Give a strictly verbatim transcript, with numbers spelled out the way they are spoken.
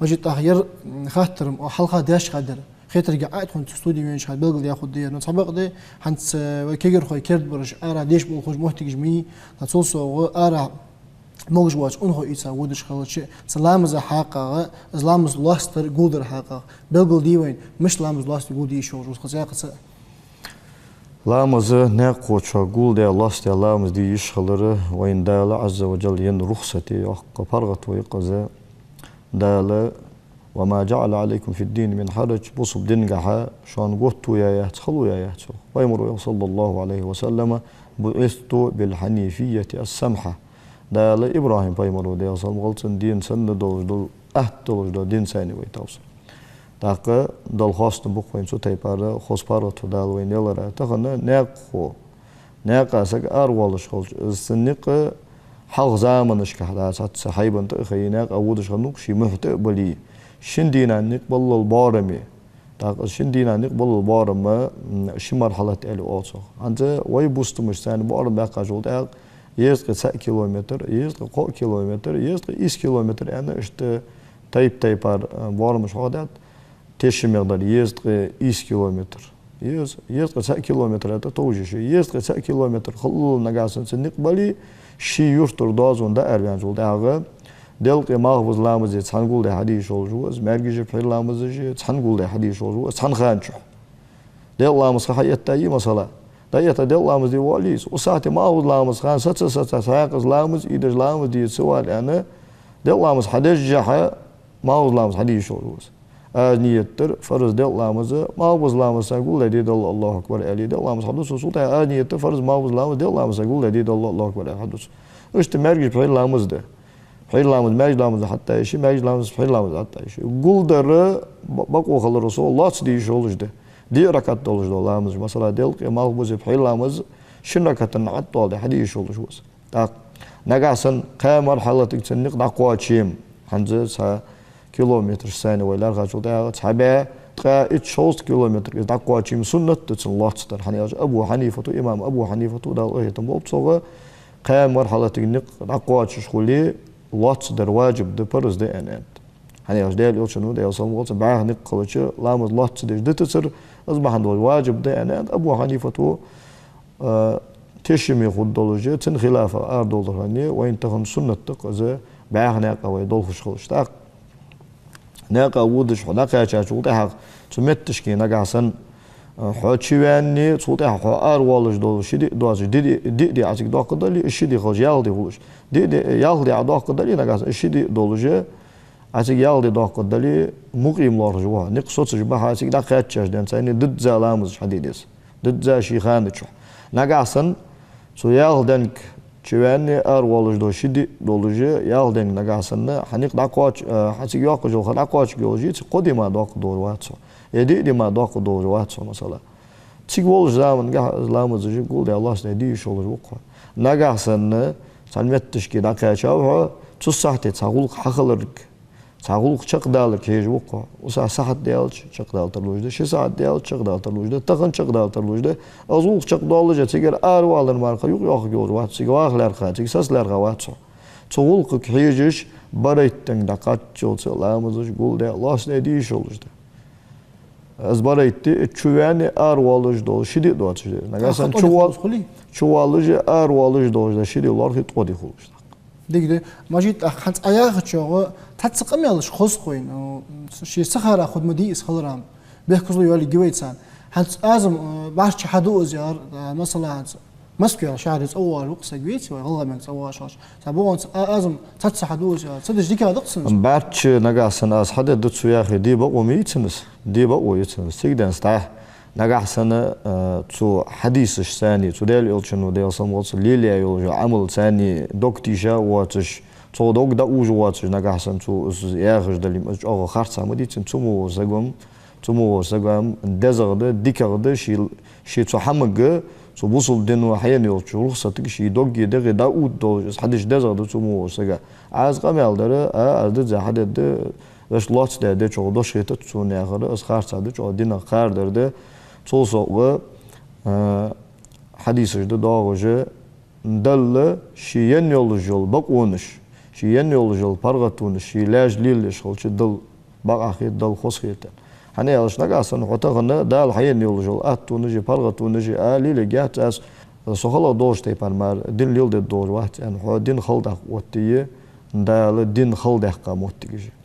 Мажит, тӀаккха ер, м, хаттар-м хьалха деш хадер. Хетарга Ӏа тхона цу студе венача хана белгалдаь хургда ер. Ну, цхьабакъда, хӀанз, э, вай кагирхой кердабараш ара деш болхаш моттигаш ма йий, цул совгӀа ара могаш воаца унахо ийца водаш хилча, цу ламаза хьакъехьа, из ламаз лоацдар, гулдар хьакъехьа. Белгалде вайна, мишта ламаз лоацде, гулде йиш йолаш ва из, хоза-кх цхьа. Ламаз наькъахочоа гулдаь, лоацдаь ламаз де йиш хилар вайна Дала Ӏазза ва Джалла енна рухсат я, йоккха паргӀато я-кх из. Дала: «وما جعل عليكم في الدين من حرج», бусалба дингахьа шоана готто яь яц, хало яь яц, йоах. Пайхамаро йоах, صلى الله عليه وسلم: «بعثت بالحنيفية السمحة». Дала ИбрахӀим пайхамаро, Даьла салам хилда цунна, дена санна долаш дола, атта долаш дола дин санна вайтав со. ТӀаккха Далла хоастам ба-кх вайна цу тайпара хоза паргӀато Дала вайна елара. Тахан наькъахо, наькъа саг аравоалаш хилча, из цун никъ хьалха заманашкахь дац, цхьацца хьайбан тӀа а хайе, наькъа водаш хиннав-кх, ший мухь тӀа а бале. Шин дийнахьа никъ баллал боарам я. ТӀаккха из шин дийнахьа никъ баллал боарам, м, ши мархьалат аьле оал цох. ХӀанз вай бустамаш царна боарам баьккхачул тӀехьагӀа езткъеи цхьа километр, езткъеи кхо километр, езткъеи ийс километр аьнна, иштта тайп-тайпара, э, боарамаш хьоахадаьд. Тешаме дар езткъеи ийс километр. Ез-, езткъеи цхьа километр аьнна товш я. Езткъеи цхьа километр хиллал нагахьа санна цун никъ бале, ший юртара доазон дӀаараваьнначул тӀехьагӀа делкъе, малхбуза ламазе цхьана гулдаь хьаде йиш йолаш ва из, маьркӀажи пхьера ламазаши цхьана гулдаь хьаде йиш йолаш ва из цхьан хана чухь. Делкъа ламаза ха хьаэтта йий, масала? ДӀаэтта делкъа ламаз де воалл из. Цул совгӀа малхбуза ламаза ха саца, саца хьакъаза ламаз, ийдеш ламаз де ца воалл аьнна, делкъа ламаз хьадежжахьа, малхбуза ламаз хьаде йиш йолаш ва из. Аз ният дир фарз делкъа ламаз малхбуза ламаза санна гулдаь дедалла, الله أكبر аьле, делкъа ламаз хьаду со. Цул тӀехьагӀа аз ният дир фарз малхбуза ламаз делкъа ламаза санна гулдаь дедалла, الله أكبر аьле хьаду со. Иштта маьркӀажи пхьера ламаз да. Пхьера ламаз маьркӀажи ламаза хьатӀаийша, маьркӀажи ламаз пхьера ламаза хьатӀаийша. Гулдар ба-, бокъо хиларал совгӀа лоацде йиш йолаш да. Диъ ракаӀат долаш дола ламазаш, масала, делкъеи малхбузеи пхьера ламаз шин ракаӀатах тӀадоаладаь хьаде йиш йолаш ва из. ТӀаккха нагахьа санна кхаь мархьалатага цун никъ дӀакхоаче-м, хӀанз цхьа километраш санна вай лаьрхӀачул тӀехьагӀа цхьа бӀаь ткъаь итт-шовзткъа километр из дӀакхоаче-м суннат да цун лоацдар. ХӀана аьлча Абу Хьанифата, имам Абу Хьанифата, Дала къахетам болба цох, кхаь мархьалатага никъ дӀакхоачаш хуле, лоацдар важиб да, парз да аьннад. ХӀана аьлча Даьла Элчано, Даьла салам хилда цунна, бӀаьха никъ хилча ламаз лоацдеш дитацар, из бахьан долаш важиб да аьннад. Абу Хьанифата, э, тешаме хургдолаш, цун хилафах арадовлар хиннай, вайна тахан суннат да-кх из, бӀаьха наькъа вай долхаш хилча. ТӀаккха наькъа водаш хьо дӀакхаьчачул тӀехьагӀа цу метташка нагахьа санна, э, хьо чуваьнна, цул тӀехьагӀа хьо аравоалаш дола ши ди доацаш, ди, ди, диъ ди Ӏа цига доаккхаргдале, из ши ди хилча ялх ди хул уж. Диъ ди, ялх ди Ӏа доаккхаргдале, нагахьа санна из ши ди долаш, Ӏа цига ялх ди доаккхаргдале, мукъим лоархӀаш ва хьо. Никъ соцаш ба хьа цига дӀакхаьчача денз царна дизза ламазаш хьаде деза. Дизза ший хана чухь. Нагахьа санна цу ялх денга чуваьнна, аравоалаш дола ши ди долаш, ялх денга нагахьа санна хьа никъ дӀакхоач-, а, хьа цига йоаккхаш йола ха дӀакхоачаргйолаш, цига кхо ди мара доаккхаргдолаш вац хьо. Е диъ ди мара доаккхаргдолаш вац хьо, масала. Цига волча замангахьа из ламазаш гулдаь, лоацдаь де йиш йолаш ва-кх хьо. Нагахьа санна цхьан метташка дӀакхаьчав хьо, цу сахьте цхьа гӀулакх хьахиларга, цхьа гӀулакх чакхдаларга хьежа ва-кх хьо. Цхьа сахьат даьлча чакхдала тарлуш да, ши сахьат даьлча чакхдала тарлуш да, тахан чакхдала тарлуш да. Из гӀулакх чакхдоаллаше, цигара аравалар мара ха юкъ йоахаргйолаш вац, цига ваха лаьрхӀа, цига саца лаьрхӀа вац хьо. Цу гӀулакхага хьежаш, барайтта денга дӀакхаччалца ламазаш гулдаь, лоацдаь де йиш йолаш да. Из барайтта, чуваьнна, аравоалаш дола ши ди доацаш да. Нагахьа санна чувоал-, чувоалаш, аравоалаш долаш дола ши ди лоархӀе, ткъо ди хул уж. Дика да. Мажит, тӀаккха хӀанз Ӏа яхачох цхьацца къамаьлаш хоза хой, ну, ше сахара хургма дий из хиларах. Бехказло йоалларгья вай царна. ХӀанз аз-м, э, бӀарчча хьаду из яхар, э, масала, хӀанз Москве шахьаре цӀавоагӀаш ва-кх саг, веций вай, ГӀалгӀай мехка цӀавоагӀаш хилча. Цхьабакъонца а-, аз-м цхьацца хьаду из яхар. Цхьадерш дикагӀа да-кх цунна из. БӀарчча нагахьа санна аз хьадергда цу яхе, де бокъо ма йий цунна из. Де бокъо я цунна из. Цига денз тӀехьа нагахьа санна, э, цу хьадисашца цхьана, цу Даьла Элчано, Даьла салам хилда цунна, лелаяь йолча Ӏамалца цхьана дог тийша воацаш, цо дог дӀаужаш воацаш, нагахьа санна цо из яхаш дале-м, из чӀоагӀа харцахьа ма дий цунна, цу мо волча саго-м, цу мо волча саго-м дезагӀа да, дикагӀа да, ше, ше цу хӀамага, цу бусалба дино хьаенна йолча рухсатага ший догги дегӀи дӀаувттадолаш, из хьадича дезагӀа да цу мо волча сага. Аз къамаьл дар, а, аз дизза хьадергда, вешта лоацдаь дечох дош хетац сона яхар, из харцахьа да, чӀоагӀа динах кхардар да. Цул совгӀа, а, хьадисаш да доагӀаш, Далла ше енна йолаш йола бокъонаш, ше енна йолаш йола паргӀатонаш, ше лаьш лелаеш хилча, Далла бакъахьа хет, Далла хоза хет аьнна. ХӀана аьлча нагахьа санна хьо тахан Дала хьайна йолаш йола аттонаш а, паргӀатонаш а лелаергьяц аз, со хала долча тайпара мара дин леладергдолаш вац аьнна, хьо дин хала даккха оттае, Дала дин хала даьккха моттигаш я.